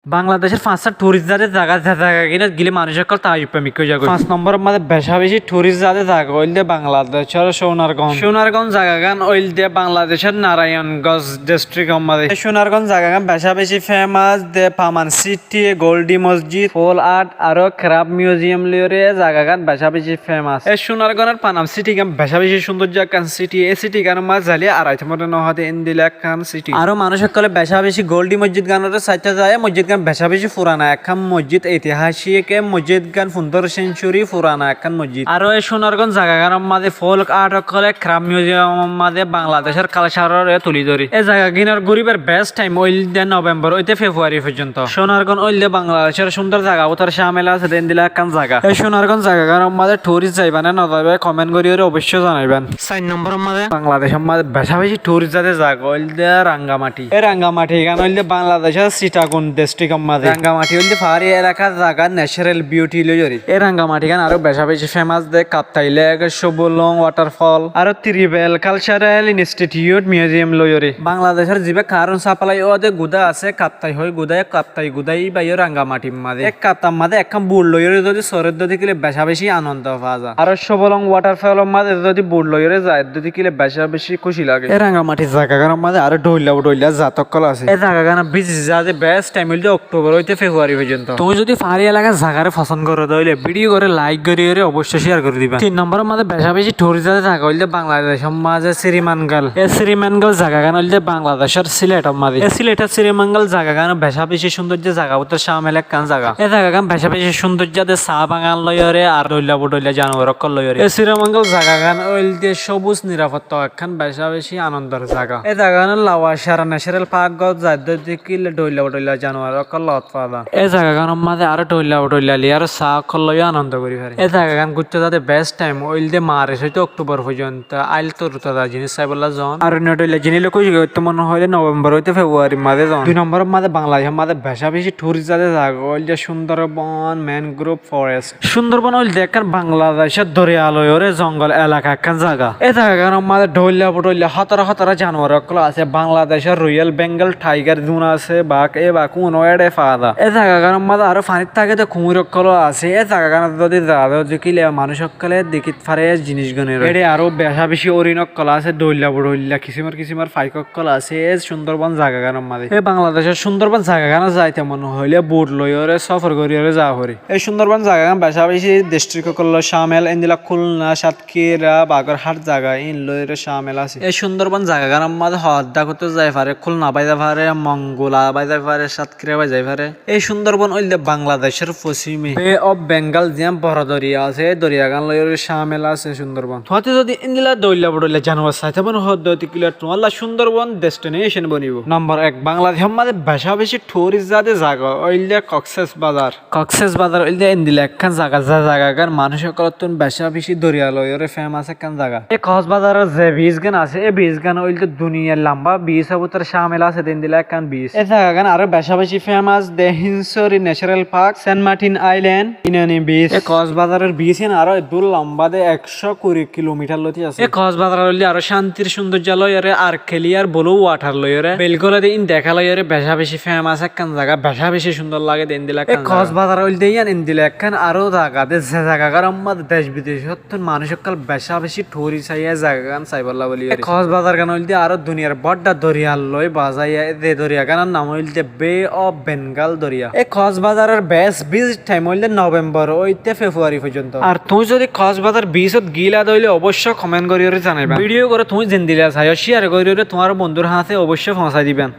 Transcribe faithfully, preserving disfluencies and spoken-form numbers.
Bangladecór fañssá turist zade zaga, ze zagagínot gile manúic ókkol taajjub pemik ói zagói. Fañs nombóror mazé becá-becí turist zade zaga óilde Bangladecór Sunargón. Sunargón zagagán óilde Bangladecór Narayanganj distriktor mazé. Sunargón zagagán becá-becí femas de Paman Siti, Goldi Mosjid, Ful Art aró Krab Miuziyam loiyóre e zagagán becá-becí femas. E Sunargónor Panam Sitigán becá-becí cúndor ekkán siti. E sitigánor mazé zaile ar aitó mone nohó de endilla ekkán siti. Aró manúic ókkole becá-becí Goldi Mosjidgánoré saitó zai. E mosjidgán becá-becí furana ekkán mosjid, eitihásik. E mosjidgán fundóro sencuri furana ekkán mosjid. Aró e Sunargón zagagánor mazé Ful Art ókkole Krab Miuziyamor mazé Bangladecór kalcároré tuli dóre. E zagagínor gúribar best thaim óilde Nobembor óite Februari foijjonto. Sunargón óilde Bangladecór cúndor zaga bútore cámil asé de endilla ekkán zaga. E Sunargón zagagánor mazé turist zaiba né nozaibá, komen goríyoré oboicco zanaiban. Sair nombóror mazé Bangladecór mazé becá-becí turist zade zaga óilde Rangamati. E Rangamati gán óilde Bangladecór Sitagun distriktor mazé. Rangamati óilde faári elakar zaga, necaral biuti loiyóre. E Rangamati gán aró becá-becí femas de Kaptai Lek, Sobolong watarfol aró Tribal Kalcaral Institiyut Miuziyam loiyóre. Bangladecór zibá karun saplai óde gudá asé, Kaptai hoi gudá, e Kaptai gudá íbayó Rangamatir mazé. E Kaptair mazé ekkán bud loiyóre zodi soredde dekíle becá-becí anondo faa za. Aró Sobolong watarfolor mazé zodi bud loiyóre zaedde dekíle becá-becí kúci lage. E Rangamatir zagagánor mazé aró dhoilla dhoilla zat ókkol asé. E zagagánot bizit zade best thaim óilde Oktobor óite Februari foijjonto. Tuñí zodi faári elakar zagaré fosón goró de óile vidiyo goré laik goríyoré oboicco ciyar gorí diba. Tin nombóror mazé becá-becí turist zade zaga óilde Bangladecór mazé Sirimangal. E Sirimangal zagagán óilde Bangladecór Siletor mazé. E Siletor Sirimangal zagagán becá-becí cúndoijja zaga bútore cámil ekkán zaga. E zagagán becá-becí cúndoijja de saá bagan loiyóre ar dhoilla bodhoilla januar ókkol loiyóre. E Sirimangal zagagán óilde cóbuz nirafotta ekkán becá-becí anondor zaga. E zagagánot Lawacara necaral parkot zaedde dekíle dhoilla bodhoilla januar ókkol lot faa za. E zagagánor mazé aró dhoilla bodhoilla liyar saá ókkol loiyó anondo gorí fare. E zagagán guitto zade best thaim óilde March óite Oktobor foijjonto. Ail torutaza jinis saibolla zon. Ar onno dhoilla jinis loi kúci goitto mone hoile Nobembor óite Februarir mazé zon. Dui nombóror mazé Bangladecór mazé becá-becí turist zade zaga óilde Sundorbon mangrove forest. Sundorbon óilde ekkán Bangladecór doriya loiyóre zongol elaka ekkán zaga. E zagagánor mazé dhoilla bodhoilla hótara hótara januar ókkol asé. Bangladecór Royal Bengal Tiger zun asé, bak, e bak uno éçe faa za. E zagagánor mazé aró fanír táke de kuñir ókkol asé. E zagagánot zodi za de dekíle manúic ókkole dekí fare e jinis gán. Éçe aró becá-becí orin ókkol asé, dhoilla bodhoilla kisimor kisimor faik ókkol asé e Sundorbon zagagánor mazé. E Bangladecór Sundorbon zagagánot zaito mone hoile bud loiyóre sófor goríyoré za fore. E Sundorbon zagagán becá-becí distrik ókkol loi cámil, endilla Kulna, Satkira, Bagorhat zaga ín loiyóre cámil asé. E Sundorbon zagagánor mazé hoddá kotó zai fare, Kulna bái zai fare, Mongula bái zai fare, Satkira bái zai fare. E Sundorbon óilde Bangladecór fosime Bay of Bengal ziyán boro doriya asé, e doriyagán loiyóre cámil asé Sundorbon. Tuáñtte zodi endilla dhoilla bodhoilla januar saito mone hoó de dekíle tuáñlla Sundorbon destination bonibó. Nombor ek, Bangladecór mazé becá-becí turist zade zaga óilde Cox's Bazar. Cox's Bazar óilde endilla ekkán zaga, ze zagagán manúic ókkolóttun becá-becí doriya loiyóre femas ekkán zaga. E Cox's Bazaror ze bic gán asé, e bic gán óilde duniyar lamba bicor bútore cámil asé de endilla ekkán bic. E zagagán aró becá-becí femas de Hinsori Necaral Park, Sent Martin Ailend, Inani Bic. E Cox's Bazaror bic gán aró eddúr lamba de ekcó kuri kilomitar lóti asé. E Cox's Bazar óilde aró cántir cúndoijja loiyóre ar keliyar bulu watar loiyóre, belgóla de ín deká loiyóre becá-becí femas ekkán zaga, becá-becí cúndor lage de endilla ekkán zaga. E Cox's Bazar óilde yían endilla ekkán aró zaga de, ze zagagánor mazé dec bidecóttun manúic ókkol becá-becí turist aiyé e zagagán saibolla bóli. E Cox's Bazar gán óilde aró duniyar bodda doriyar loi bazaiya, ze doriyagánor nam óilde Bay of Bengal doriya. E Cox's Bazaror best visit time óilde Nobembor óite Februari foijjonto. Ar tuñí zodi Cox's Bazar bicot gila de óile oboicco komen goríyoré zanaiba. Vidiyo goré tuñí zendilla saiyó ciyar goríyoré tuáñr bondúr hañsé oboicco foóñsai diba.